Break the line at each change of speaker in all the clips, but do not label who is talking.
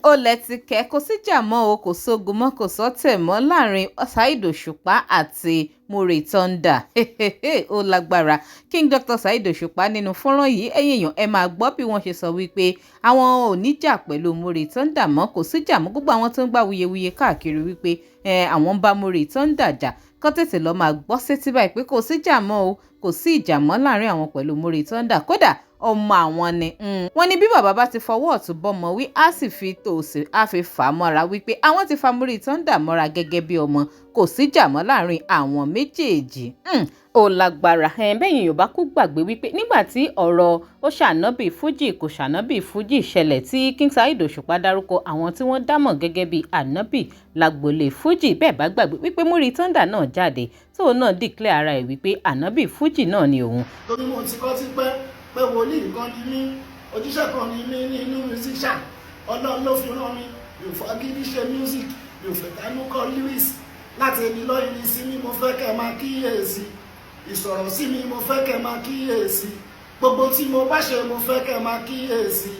Ó lẹ ti kẹ́, kò síjà mọ́ o, kò sógun mọ́, kò sọ́tẹ̀ mọ́ láàrin Saheed Òṣùpá àti Muri Thunder. Ó lágbára. King Dr. Saheed Òṣùpá nínú fọ́nrán yìí, ẹ̀yin èèyàn, ẹ máa gbọ́ bí wọ́n ṣe sọ wípé àwọn ò ní jà pẹ̀lú Muri Thunder mọ́, kò síjà mọ́. Gbogbo àwọn tó ń gbá wuyewuye káàkiri wípé àwọn ń bá Muri Thunder jà, kán tètè lọ́ọ́ máa gbọ́ sétí báyìí pé kò síjà mọ́ o, kò sí ìjà mọ́ láàrin àwọn pẹ̀lú Muri Thunder. Kódà ọmọ àwọn ni. Wọ́n ní bí bàbá bá ti fọwọ́ ọ̀tún bọ́mọ wí, á sì fi tòsì, á fi fà á mọ́ra wípé àwọn ti fa Muri Thunder mọ́ra gẹ́gẹ́ bí ọmọ, kò síjà mọ́ láàrin àwọn méjèèjì. Ó lágbára. Bẹ́yìn Yorùbá kú gbàgbé wípé nígbà tí ọ̀rọ̀ ó ṣànábì fújì kò ṣànábì fújì ṣẹlẹ̀, tí King Saheed Òṣùpá dárúkọ àwọn tí wọ́n dámọ̀ gẹ́gẹ́ bí ànábì lágbolé fújì, bẹ́ẹ̀ bá gbàgbé wípé Muri Thunder náà jáde, tóun náà declare ara ẹ̀ wípé ànábì fújì náà ni òun.
Torí mo ti kọ́ ti pẹ́ pé wòlíì kan ni mí, òjíṣẹ́ kan ni mí nínú musician. Ọlọ́run ló fi rán mi. Mi ò fagídí ṣe music, mi ò fẹ́ tánú kọ lyrics. Láti ẹni lọ́yìn ní sí mi, mo fẹ́ kẹ́ máa kíyèsí ìsọ̀rọ̀ sí mi, mo fẹ́ kẹ́ máa kíyèsí gbogbo tí mo bá ṣe, mo fẹ́ kẹ́ máa kíyèsí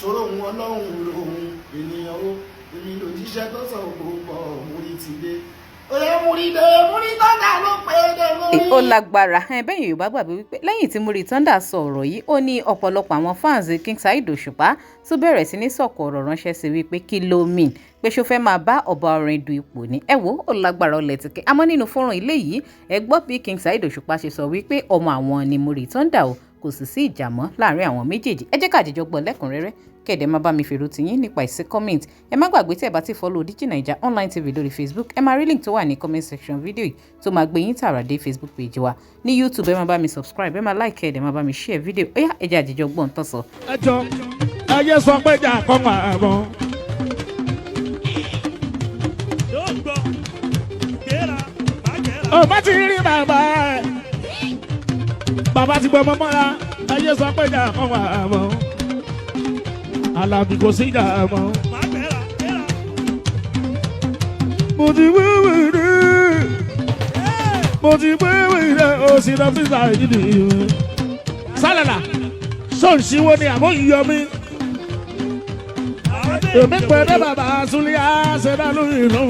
tóró òun ọlọ́run lòun ènìyàn o. Èmi lòjíṣẹ́ tó sọ gbogbo Muri ti dé. Oyè Muri dé, Muri Thunder ló pé dé Muri.
Ó lágbára. Bẹ́yìn Yorùbá gbàgbé wípé lẹ́yìn tí Muri Thunder sọ ọ̀rọ̀ yìí, ó ní ọ̀pọ̀lọpọ̀ àwọn fans King Saheed Òṣùpá tó bẹ̀rẹ̀ sí ní sọ̀kò ọ̀rọ̀ ránṣẹ́ sí wípé kí ló mean, pé ṣó fẹ́ máa bá ọba orin du ipò ni? Ẹ wo, ó lágbára, ọlẹ̀ tìkẹ́. Àmọ́ nínú fọ́nrán ilé yìí, ẹ gbọ́ bí King Saheed Òṣùpá ṣe sọ wípé ọmọ àwọn ni Muri Thunder o, kò sì sí ìjà mọ́ láàrin àwọn méjèèjì. Ẹ jẹ́ ká àjẹjọ gbọ́ lẹ́kùnrẹ́rẹ́, kẹ̀dẹ̀ máa bá mi fèrò tiyín nípa ìsí comment. Ẹ má gbàgbé, tí ẹ bá ti follow Digi Naija Online TV lórí Facebook, ẹ máa rí link tó wà ní comment section fídíò yìí tó máa gbé yín tààrà dé Facebook page wa. Ní YouTube, ẹ máa bá mi subscribe, ẹ máa like, ẹ dẹ̀ máa bá mi share fídíò. Ó yá, ẹ jẹ́ àjẹjọ gbọ́n tán sọ.
Ẹ jọ, ẹ yé sọ pé jà kọ́ máa mọ́. Ọmọ ti rí bàbá ẹ, bàbá ti gbọ́ ọmọ mọ́ra. Ẹ yé sọ pé jà kọ́ máa mọ́. Alábì, kò sí ìjà mọ́. Mo ti wíwì rí, mo ti wíwì rí o sì lọ fi ṣàyídì. Sálàlà ṣòǹṣìwò ni àmọ́ ìyọ mi. Èmi pẹ̀lú bàbá Súlíà ṣẹ̀dá lórí ìlú.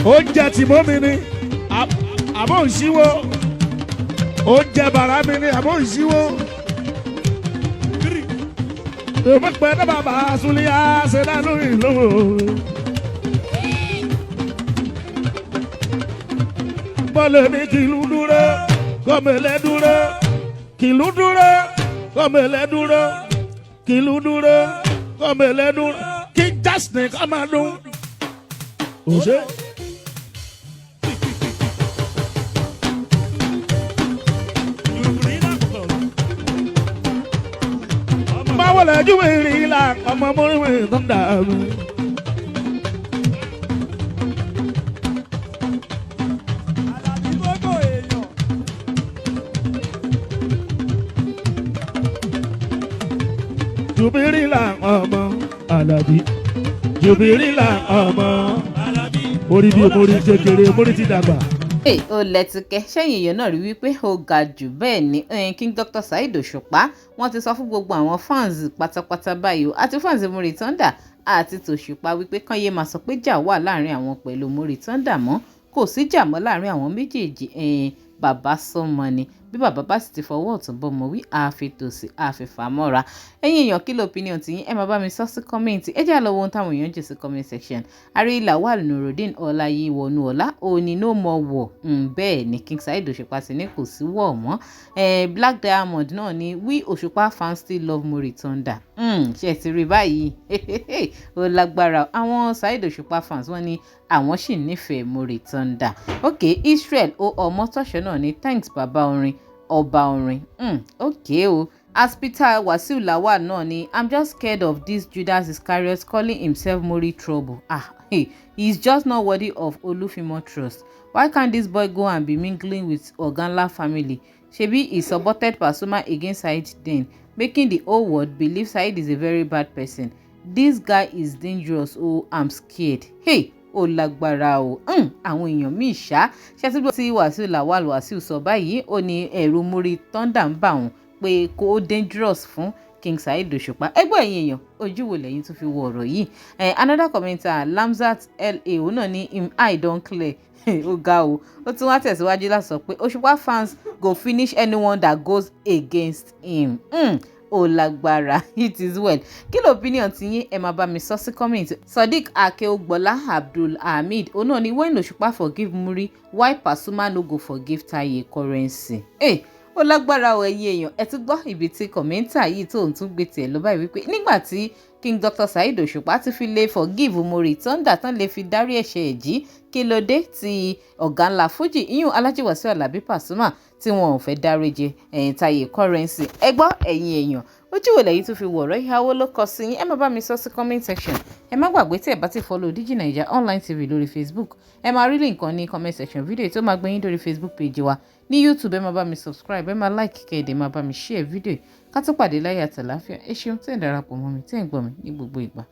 Oúnjẹ tìmọ́ mi ni àmọ́ ìṣíwó, oúnjẹ bàrà mi ni àmọ́ ìṣíwó. Èmi pẹ̀lú bàbá Súlíà ṣẹ̀dá lórí ìlú. Bọ́lẹ̀ ní kìlú dúró, kọ́mẹlẹ́ dúró, kìlú dúró, kọ́mẹlẹ́ dúró, kìlú dúró, kọ́mẹlẹ́ dúró, kí jásìnì kọ́ máa dún. Òṣè. Báwo lẹ júwe rí la ọmọ mọ́rìnwé tó ń dà mí. Jùbírìlà ọmọ Àlàbí, Jùbírìlà ọmọ orí bí mórí kékeré, mórí ti dàgbà.
Ó lẹ́tìkẹ́. Sẹ́yìn èèyàn náà rí wípé ó ga jù bẹ́ẹ̀ ni King Dr. Saheed Òṣùpá, wọ́n ti sọ fún gbogbo àwọn fans pátápátá báyìí o, àti fans Muri Thunder àti tòṣùpá, wípé kán yé máa sọ pé jà wà láàrin àwọn pẹ̀lú Muri Thunder mọ́. Kò sí jà mọ́ láàrin àwọn méjèèjì. Bàbá sọmọ ni. Bí bàbá bá sì ti fọwọ́ ọ̀tún bọ́mọ wí, àfi tòsí àfi fà mọ́ra. Ẹ̀yin èèyàn, kí ló opinion tiyín? Ẹ máa bá mi sọ sí comment. Ẹ jẹ́ àlọ́ ohun táwọn èèyàn jù sí comment section. Àrí Lawal Nurudeen Ọláyíwọnú ọlá òní, "No more war." Bẹ́ẹ̀ ni King Saheed Òṣùpá ti ní kò sí war mọ́. Black Diamond náà ni, "We Òṣùpá fans still love Muri Thunder." Ṣe ti rí báyìí? Ó lágbára. Àwọn Saheed Òṣùpá fans, wọ́n ní àwọn sì nífẹ̀ẹ́ Muri Thunder. Ok, Israel o Ọmọtọ́ṣọ́ náà ní, "Thanks bàbá orin, ọba orin." Ok o. Aspita Wasiu Lawal náà ni, "I'm just scared of this Judas Iscariot calling himself Muri Trouble. Ah, hey, he's just not worthy of Olufimo trust. Why can't this boy go and be mingling with Oganla family? Shebi he supported Pasuma against Saheed then, making the whole world believe Saheed is a very bad person. This guy is dangerous. Oh, I'm scared." Hey. Ó lágbára o. Àwọn èèyàn míì ṣá ṣẹ́túgbọ́ tí Wàsíù Lawal Wàsíù sọ báyìí. Ó ní ẹ̀rù Muri Thunder ń bà wọ́n pé kó dangerous fún King Saheed Òṣùpá. Ẹgbẹ́ ẹ̀yin èèyàn, ojú wo lẹ́yìn tó fi wo ọ̀rọ̀ yìí? Another commenter, Lamzat La, òun náà ní "Im eye don clear." Ó ga o. Ó tún wá tẹ̀síwájú láti sọ pé "Òṣùpá fans go finish anyone that goes against him." Ó lágbára. It is well. Kí ló opinion ti yín? Ẹ máa bá mi sọ sí comment. Sodiq Akeogbọlá Abdulhamid, òun náà ní "When Òṣùpá forgive Muri, why Pasuma no go forgive Taye Currency?" Hey, ó lágbára o. Ẹ̀yin èèyàn, ẹ tún gbọ́ ibi tí commenter yìí tó ń tún gbé tiẹ̀ lọ báyìí wípé nígbà tí King Dr. Saheed Òṣùpá ti fi lè forgive Muri Thunder tán, lè fi dárí ẹ̀ṣẹ̀ ẹ̀ jí, kí ló dé tí ọ̀gá ńlá Fuji, iyún Alhaji Wasiu Alabi Pasuma, tí wọn ò fẹ́ dáríjì ẹ̀yìn Taye Currency? Ẹ gbọ́, ẹ̀yin èèyàn, ojú wo lẹ́yìn tó fi wọ̀rọ̀ ìhàwó ló kọ sí yín? Ẹ má bá mi sọ sí comment section. Ẹ má gbàgbé, tí ẹ bá ti follow Digi Naija Online TV lórí Facebook, ẹ máa rí link kan ní comment section fídíò tó máa gbé yín lórí Facebook page wa. Ní YouTube, ẹ máa bá mi subscribe, ẹ máa like, kẹ́ẹ̀dẹ̀ máa bá mi share fídíò. Ká tó pàdé láyé àtàláfíà. Ẹ ṣeun tẹ́ ẹ̀ darapọ̀ mọ́ mi, tẹ́ ẹ̀ ń gbọ́ mi ní gbogbo ìgbà.